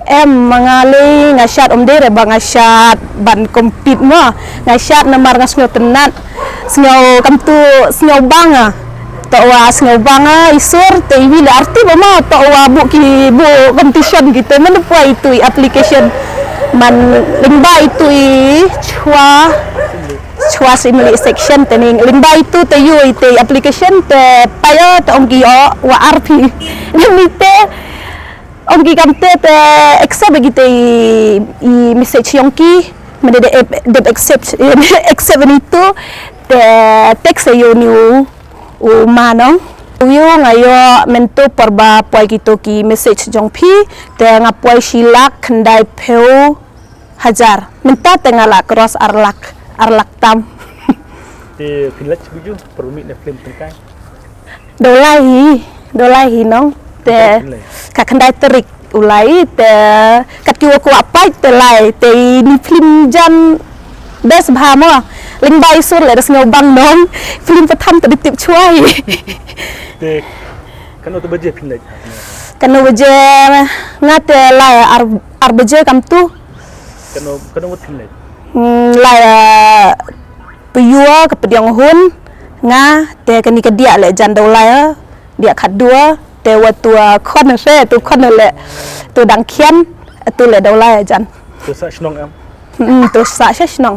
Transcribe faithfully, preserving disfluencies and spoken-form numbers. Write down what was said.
Em, ma nga lei nga shad, ym dei re ba nga shad ban compete mo. Nga shad namar nga sngew tynnat. Sngew kam tu, sngew bang nga. To wa sngew bang nga i sur te i wi le arti ba mo, to wa bu ki bu competition ki te man poi itu i application. Man lyngba itu i chwa chwa simili section te ning lyngba itu te yu i te application te payo te ong ki o wa arpi. Ni te ong ki kam te te accept ki te i, i message yong ki. Mane de ep- de accept accept ni tu te text yu ni u u manong. Yu nga yo mentu por ba poi ki tu ki message jong phi te nga poi shi lak khyndai phew hajar. Mynta te nga la cross ar lak, ar lak tam. Te phin leit shu ju permit ne film tengkai. Dolai hi, dolai hi nong. Te ka khyndai tarik u lai te kat ki wa kwah pait te lai te ni film jan best bha mo. Lyngba i sur le da sngew bang nong. Film pathan te di tip chwa hi. Te kano te baje phin leit? Kano baje nga te lai ar ar baje kam tu. Kano kano wat phin leit? Hmm, lai pyua ka pdiang hun nga te kani ka dia le jan dolai dia khat dua te wa tu khon se tu khon le tu dang khian tu le dolai jan. Tu sa shnong am? Hmm, tu sa shnong.